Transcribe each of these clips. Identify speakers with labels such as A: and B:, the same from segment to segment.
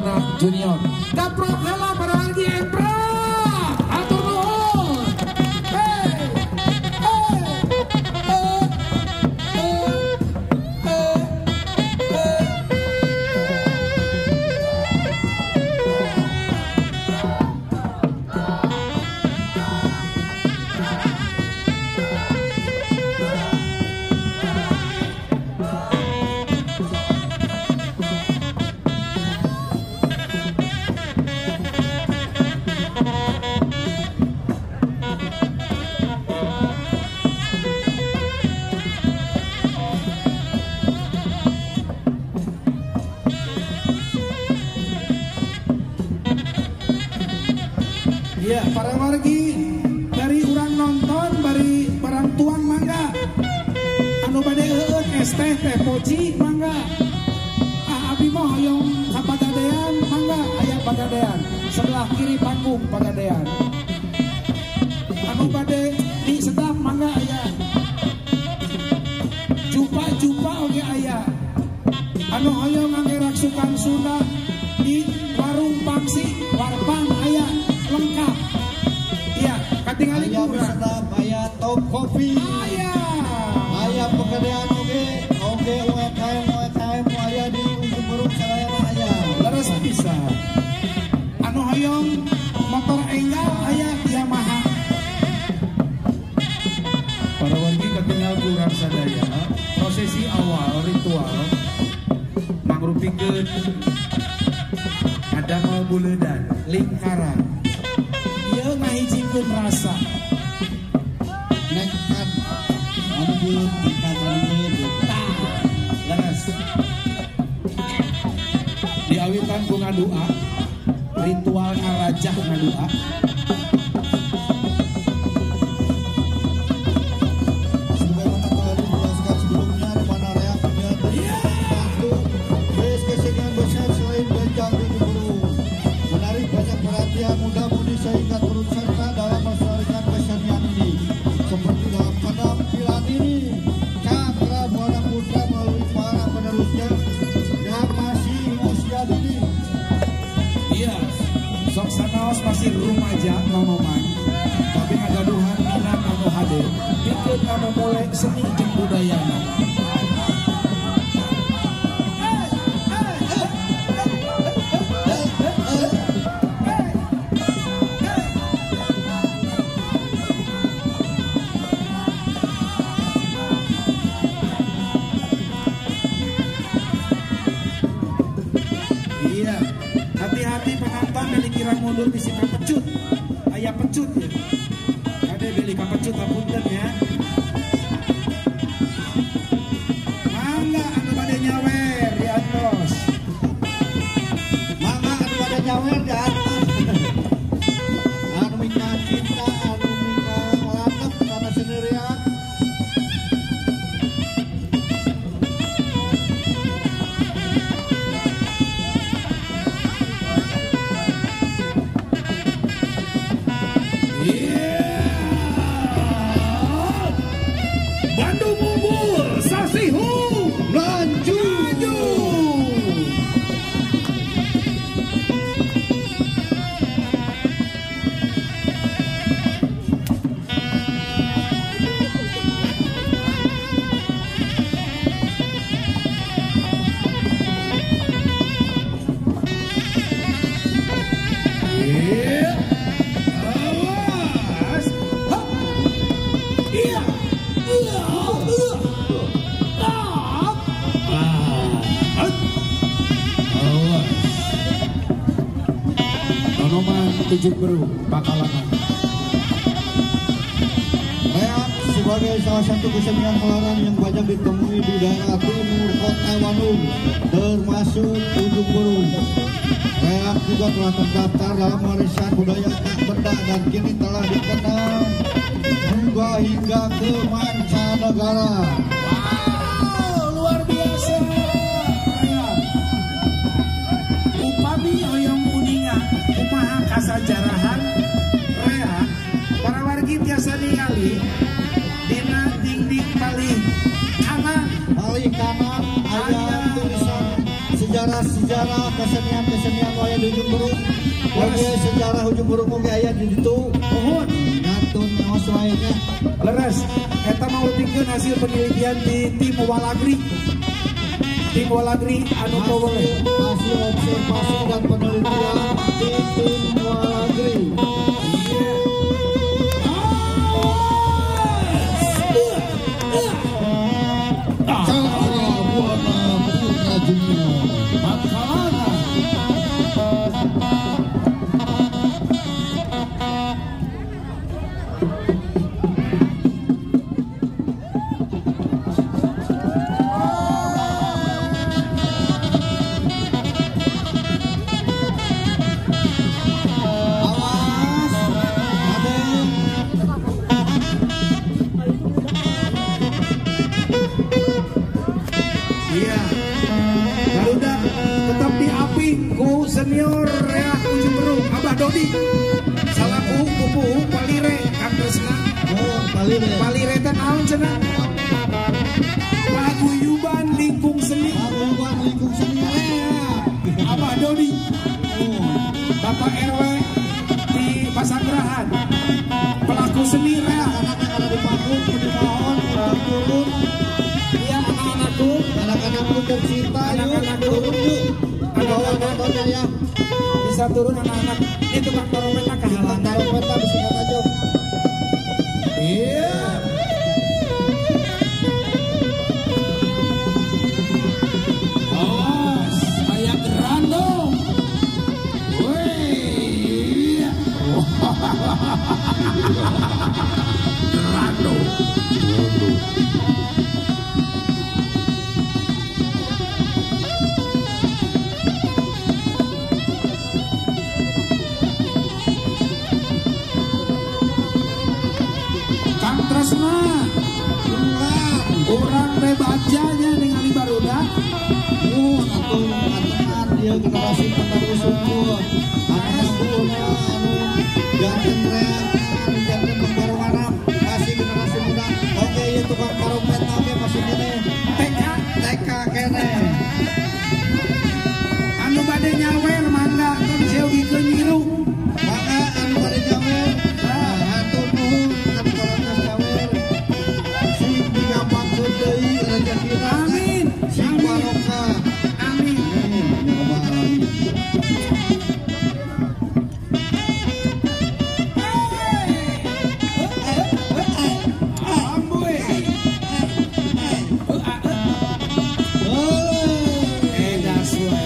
A: Buana Junior. Gaprok heula para wargi emprok. Atur nuhun. Hey. Hey. Hey. Hey. Hey. Ya, para wargi dari urang nonton, bari barang tuang mangga. Anu bade eueun es teh teh poci mangga. Ah, abi mah hoyong ka Pagadean mangga, aya Pagadean. Sebelah kiri panggung Pagadean. Anu bade di sedap mangga aya. Jupa-jupa oge aya. Anu hoyong ngangge raksukan Sunda di warung Pangsi, warpang aya. Lengkap. Iya, katingali
B: aya sedap, aya Top Kopi.
A: Aya.
B: Aya pegadaian oge, oge UMKM UMKM aya di Ujung Berung sadayana aya.
A: Leres bisa. Anu hoyong motor enggal aya Yamaha.
C: Para wargi katingal kurang sadaya, prosesi awal ritual mangrupikeun adamel buledan
A: lingkaran. Ieu ngahijikeun rasa
B: nekat anu buleud nekat anu buleud.
A: Tah, leres.
C: Diawitan ku ngadua,
A: ritual ngarajah ngadua.
B: Sebagaimana telah dijelaskan sebelumnya, di mana reak satu bes kesenian besar selain benjang di Ujung Berung menarik banyak perhatian muda-mudi sehingga turut serta dalam melestarikan kesenian ini. Seperti dalam penampilan ini, Cakra Buana Putra melalui para penerusnya yang masih usia dini.
A: Iya, sok sanaos masih rumaja nonoman, tapi ngagaduhan minat anu hade, pikeun ngamumule seni jeung budayana. Iya, hati-hati penonton beli kirang mundur di sini pecut, ayah pecut ya. Ada beli kapecut apunten ya. Mangga anu bade nyawer di atas.
B: Mangga anu bade nyawer di atas. Anu mika cinta, anu mika latep kana sendirian.
C: Bandung unggul, Sasihu lanjut.
A: Iya. Awas. Hop. Iya.
C: Awas.
A: Nonoman Ujung Berung, Pakalangan.
B: Reak sebagai salah satu kesenian melaran yang banyak ditemui di daerah timur kota Bandung, termasuk Ujung Berung. Reak juga telah terdaftar dalam warisan budaya tak benda dan kini telah dikenal juga hingga ke mancanegara.
A: Wow, luar biasa. Upami hoyong uninga kumaha kasajarahan reak, para wargi tiasa ningali dina dinding paling kanan.
B: Paling kanan ada tulisan sejarah-sejarah kesenian-kesenian di Ujung Berung. Oke, sejarah Ujung Berung oge aya di ditu.
A: Mohon
B: ngatun ngaos wae nya.
A: Leres, eta mangutikeun hasil penelitian di tim Walagri. Tim Walagri anu boleh.
B: Hasil observasi dan penelitian di tim Walagri. Cakra Buana Putra Junior.
A: Senior Reak Ujung Berung, Abah Dodi, salaku pupuhu palire Kang Tresna.
B: Oh, palire.
A: Palire teh naon cenah? Paguyuban Lingkung Seni.
B: Paguyuban Lingkung Seni Reak.
A: Abah Dodi.
B: Oh,
A: Bapak RW di Pasanggerahan. Pelaku seni Reak.
B: Anak-anak yang ada di panggung dimohon untuk turun.
A: Iya, anak-anakku,
B: anak-anakku tercinta,
A: anak-anakku
B: turun yuk. Anak-anak ya.
A: Bisa turun anak-anak. Ini tukang trompetnya kehalangan.
B: Tukang trompetnya bisa kata jauh.
A: Iya. Awas, aya gerando. Wih. Gerando. Tresna, urang teh bacanya ningali barudak.
B: Atuh aturan ieu generasi penerus unggul. Anu anu janten reak, anu janten pembaruan masih generasi muda. Oke, ieu tukang trompet oge masih keneh.
A: TK,
B: TK keneh.
A: Anu bade nyawer mangga tong seugikeun nyiru.
B: Mangga anu bade nyawer. Hatur nuhun anu parantos nyawer. Sing digampangkeun deui rejekina.
A: Amin.
B: Sing barokah.
A: Amin.
B: Amin. Ya rabbal alamin.
A: Ambuy. Edas we.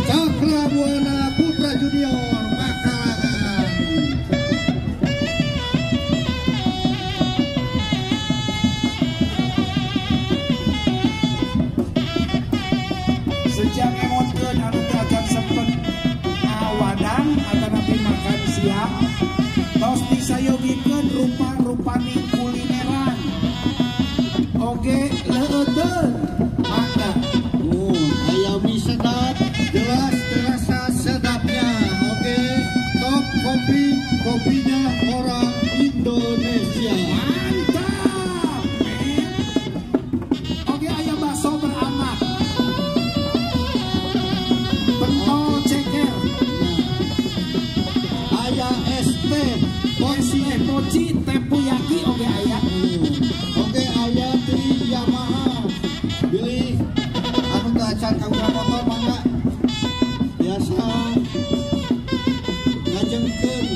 B: Cakra Buana Putra Junior Makalangan.
A: Sejak emotkeun anu teu acan sempet ngawadang atanapi makan siang, tos disayogikeun rupa-rupani kulineran. Oge leueuteun mangga.
B: Ayam mie sedap, jelas terasa sedapnya. Oke, top kopi, kopinya orang Indonesia.
A: Mantap. Oke, ayam bakso beranak. Pentol ceker.
B: Ayam es teh,
A: poci, poci, tepuyaki oke ayam.
B: Oke, ayam di Yamaha. Bilih anu teu acan kagungan motor mangga. Biasa ngajengkeun.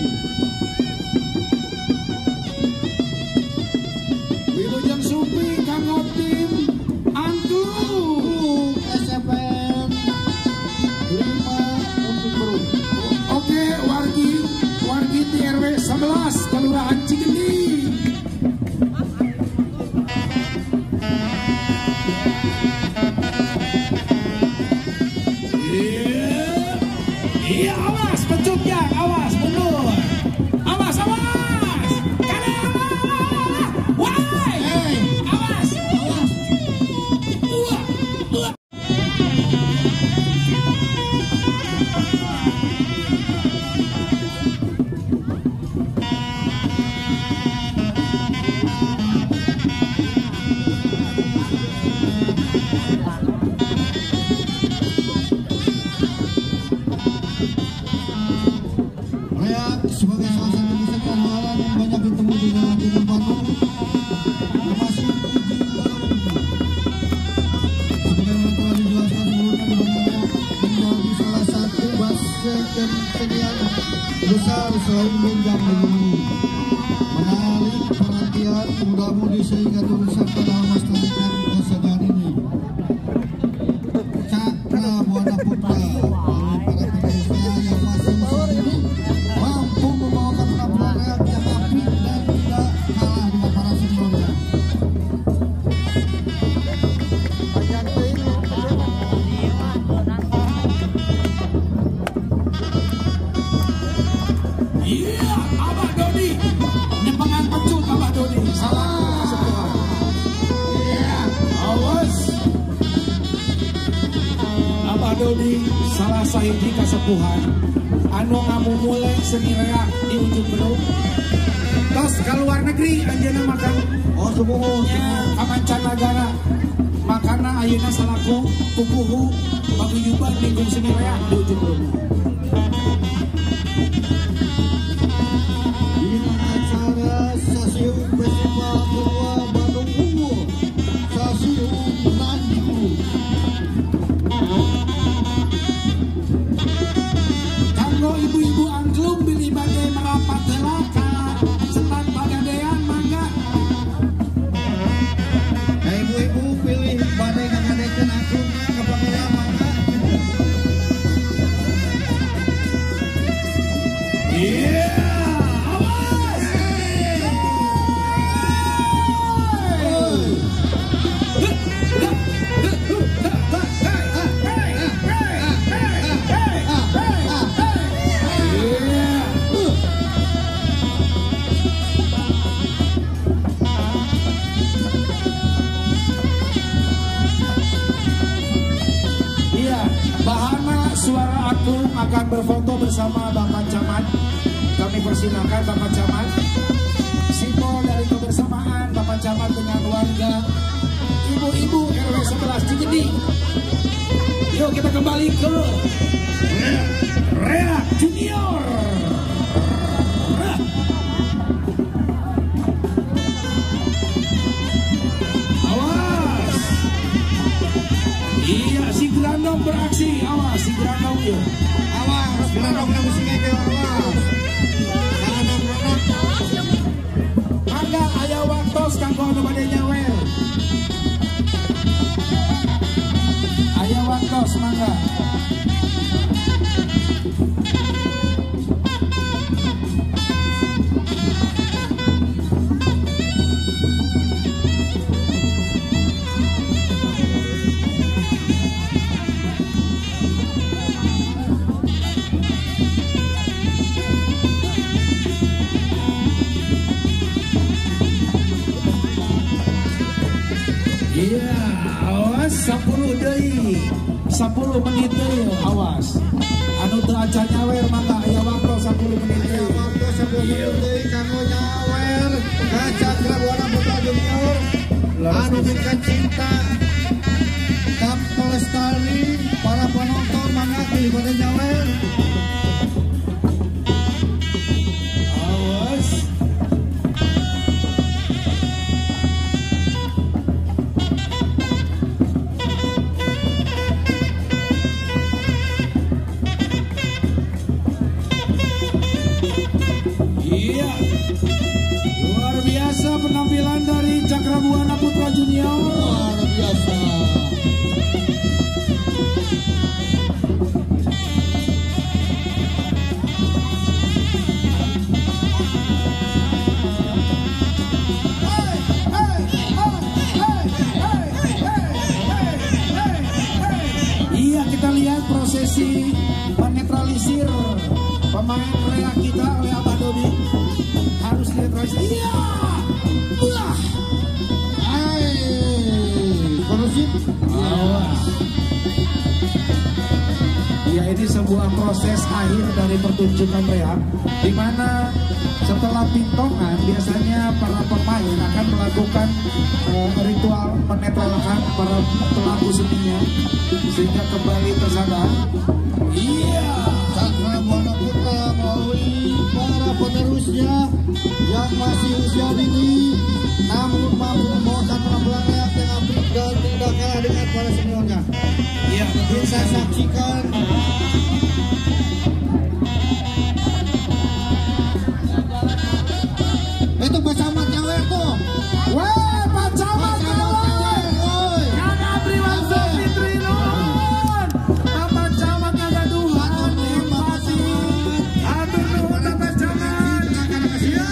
B: banyak ditemui di dalam Bandung, termasuk Ujung Berung. Sebagaimana telah dijelaskan sebelumnya, di mana menjadi salah satu basis kesenian besar selain benjang di gunung. Menarik perhatian muda-mudi sehingga turut serta dalam melestarikan kesenian ini. Cakra Buana Putra melalui para penerusnya yang masih usia dini mampu membawakan penampilan reak yang apik dan tidak kalah dengan para seniornya.
A: Iya, Abah Doni nyepengan pecut Abah Doni. Salah sebuah. Iya, awas. Abah Doni salah sahiji kasepuhan anu ngamumule seni reak di Ujung Berung. Tos ka luar negeri anjeunna makan.
B: Oh, sumuhun.
A: Ka mancanagara. Makana ayeuna salaku pupuhu paguyuban lingkung seni reak di Ujung Berung.
B: Acara Sasiung Festival kedua Bandung Unggul, Sasiung Nandu.
A: Kanggo ibu-ibu angklung bilih bade merapat heula ka setan pagadean mangga.
B: Nah, ibu-ibu pilih bade ngagadekeun angklungna ka pagadean mangga.
A: Iya. Awas. Iya, Bahana Suara Angklung akan berfoto bersama Bapak Camat. Kami persilakan Bapak Camat. Simbol dari kebersamaan Bapak Camat dengan warga ibu-ibu RW 11 Cigedi. Yuk kita kembali ke Reak Junior. Awas. Iya, si Grandong beraksi. Awas, si Grandong yuk.
B: Awas, Grandong na musiknya ke awas. Grandong.
A: Mangga aya waktos kanggo anu bade nyawer. Aya waktos mangga. Iya, awas 10 deui. 10 menit deui, awas. Anu teu acan nyawer mangga aya waktu 10 menit
B: Aya
A: deui.
B: waktu 10 menit deui kanggo nyawer ka Cakra Buana Putra Junior. Anu bingkai cinta Kap Lestari para penonton mangga pilih bade nyawer.
A: Awas. Iya. Luar biasa penampilan dari Cakra Buana Putra Junior.
B: Luar biasa.
A: Iya, kita lihat prosesi menetralisir pemain reak kita oleh Abah Doni. Harus netralisir. Iya. Wah.
B: Hai, korosif.
A: Awas. Ya, ini sebuah proses akhir dari pertunjukan reak, di mana setelah pintongan biasanya para pemain akan melakukan ritual menetralkan para pelaku seninya sehingga kembali tersadar. Iya.
B: Cakra Buana Putra melalui para penerus khususnya yang masih usia dini namun mampu membawakan penampilan reak yang apik dan tidak kalah dengan para seniornya.
A: Iya, betul.
B: Kita saksikan. Itu Pak Camat Nyawer tuh.
A: Weh, Pak Camat Nyawer. Kang Abri Wangsa Fitri nuhun. Bapak Camat ngagaduhan empati. Atur nuhun Bapak Camat.
B: Iya.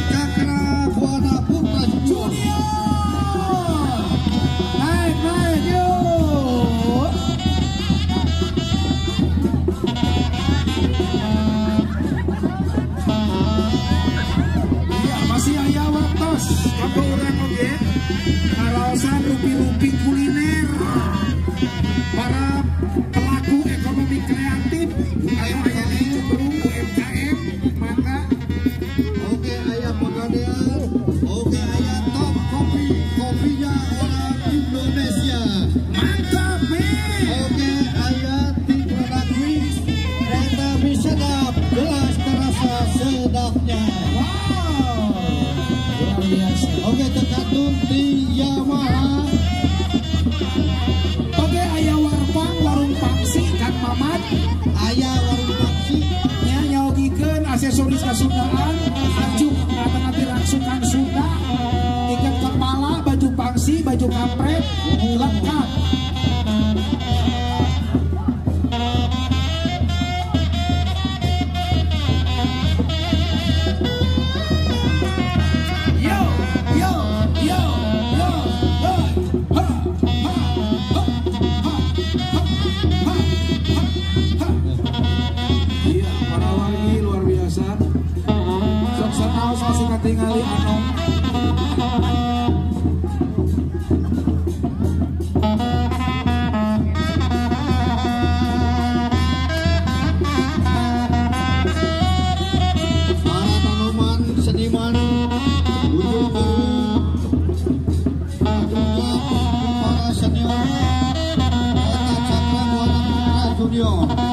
B: Cakra Buana Putra Junior.
A: Naik, naik, yuk. Iya, masih aya waktos kanggo urang oge ngaraosan rupi-rupi kuliner para pelaku ekonomi kreatif anu aya di Cumberung UMKM mangga.
B: Oke, ayah Pegadaian. Oke, ayah Top Kopi, kopinya orang Indonesia.
A: Mantap, men.
B: Oke, ayah tim produk Wings, kereta mie sedap, jelas terasa sedapnya.
A: Wow, luar biasa.
B: Oke, terkantun di Yamaha.
A: Oke, aya warpang warung pangsi Kang Mamat.
B: Ayah warung pangsi.
A: Nya nyogikeun aksesoris kasundaan, acuk atanapi rangsukan Sunda, ikat kepala, baju pangsi, baju kampret, lengkap. Yo, yo, yo, yo, hey, ha, ha, ha, ha, ha, ha, ha, ha. Iya, para wargi luar biasa. Sok sanaos masih katingali anom.
B: Para tanoman, seniman, ujung berung, juga para senior, Kota Cakra Buana Putra Junior.